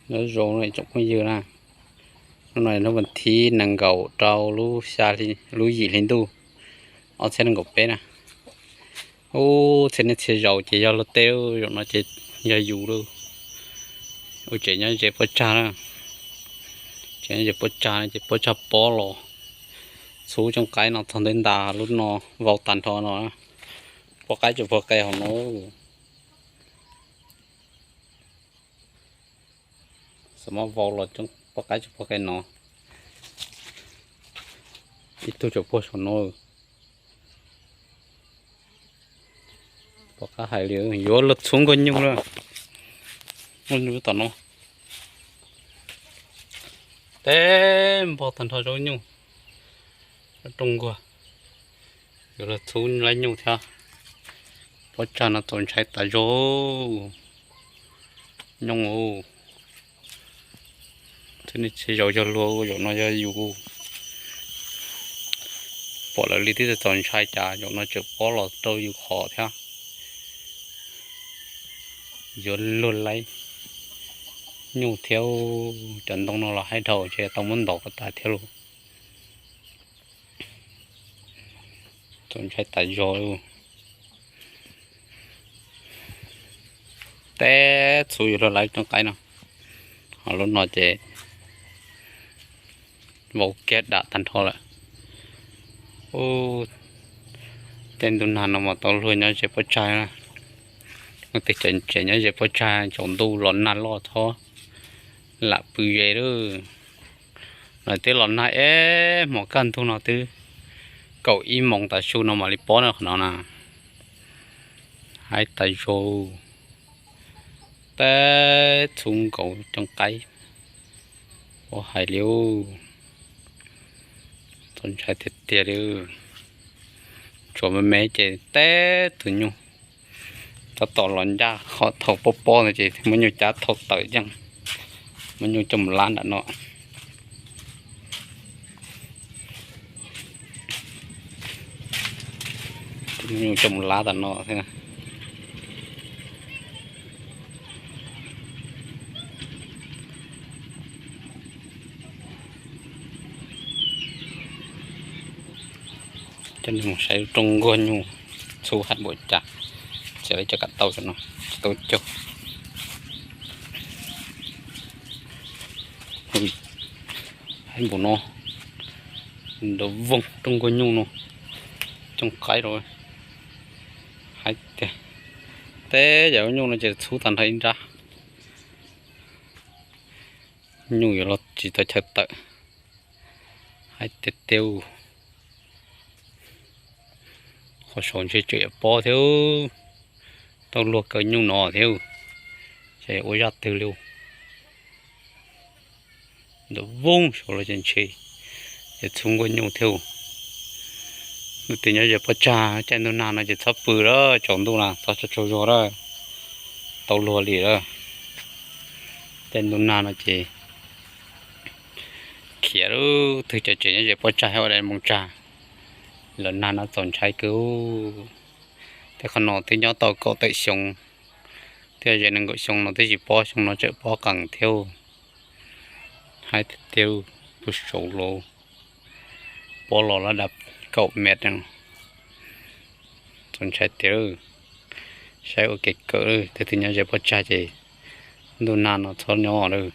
Nyob zoo tsoom phooj ywg na, hnub no yog hnub vas thib nees nkaum rau lub xya, lub yim hli ntuj ob txhiab nees nkaum peb na. Ub, txhia niaj txhia zaus ces yog luag tej, zaum no ces yog yus lawm. Ub, tseem nyob ze pob tsag na, tseem nyob ze pob tsag no ces pob tsag pob los txhub cooj qaib no txog ntev ntas lub no vau tag nrho no. Pob qaib tsuas puag qe hauv no. Xav muab vau los pob qaib tsuas puag qe no. Ib tug tsuas puag saum no. Pom qab hais li yuav luag txhub nkaus nyuj lawm. Muaj nyuj tom no. Teb npog tag nrho zaub nyuj. Rooj nkuaj yuav luag txhub laib nyuj thiab. Pob tsag no txaus ntshai tas zog. Nyooj, txhia niaj txhia zaus yog luag, zaum no yog yus. Pom lawv li twb txaus ntshai cas zaum no tseem pob los rau yus qhov thiab. Yuav luag laib nyuj thiab. Cov ntoo no los haib dhau ces tau muab ntov kom tas thiab lauj. Txaus ntshai tas zog. Teb txhub yuav luag laib cooj qaib no. Ho lub no ces vau kiag dam tag nrho lawm. Ub, tej ntu nag no mas tau luag nyob ze pob tsag na. Leej twg tseem nyob ze pob tsag tsaus ntuj los nag loj txhob lam pw ze lawm. Lawv twb los nag ib hmos kaj ntug no twb kaum ib moos tav su no mam li pob na qhov no na. Haib tas zog. Teb txhub nkaus cooj qaib. Ua hais li, txaus ntshai tiag tiag li. Tshuav me me ces teb tug nyuj tab tom los ncaj qhov thaum pob pob no ces muab nyuj cab thauj tawm yeej. Muab nyuj coj mus lab nram no. Nyuj coj mus lab tom no thiab. Coj nej mus saib rooj nkuaj nyuj txhub hais npaum cas, txiav lawv cov kam tau no, tsis tau cog. Haib npaum no, nrov voog rooj nkuaj nyuj no, cooj qaib rau. Haib tiag, teb yam lub nyuj no ces txhub tag nrho ib nrab. Nyuj yuav los tsis tau chaw tawm. Haib tiag tiag. Qhov saud ntshe tseem yuav pob thiab, tau luag kaw nyuj no thiab, ces ua zaj twg li. Ntawm voog saud los ces ntshe yuav txhub nkuaj nyuj thiab. Leej twg nyob ze pob tsag caij ntuj nag no ces txhob pw lawm, tsaus ntuj na txhob tsaug zog lawm, tau luag li lawm. Caij ntuj nag no ces khiav lawm, twg cov tseem nyob ze pob tsag ua dai moo tsag, lawv nag no txaus ntshai kawg. Tej qhov no twb nyob tau kaum tawm xyoo, thiab ze nees nkaum xyoo no twb tsis pob, xyoo no tseem pob qees thiab. Haib tiag tiag, tus saud los pob los lab dab kaum mev. Txaus ntshai tiag, saib ua kev kawm, leej twg nyob ze pob tsag ces ntuj nag no txhob nyob lawm.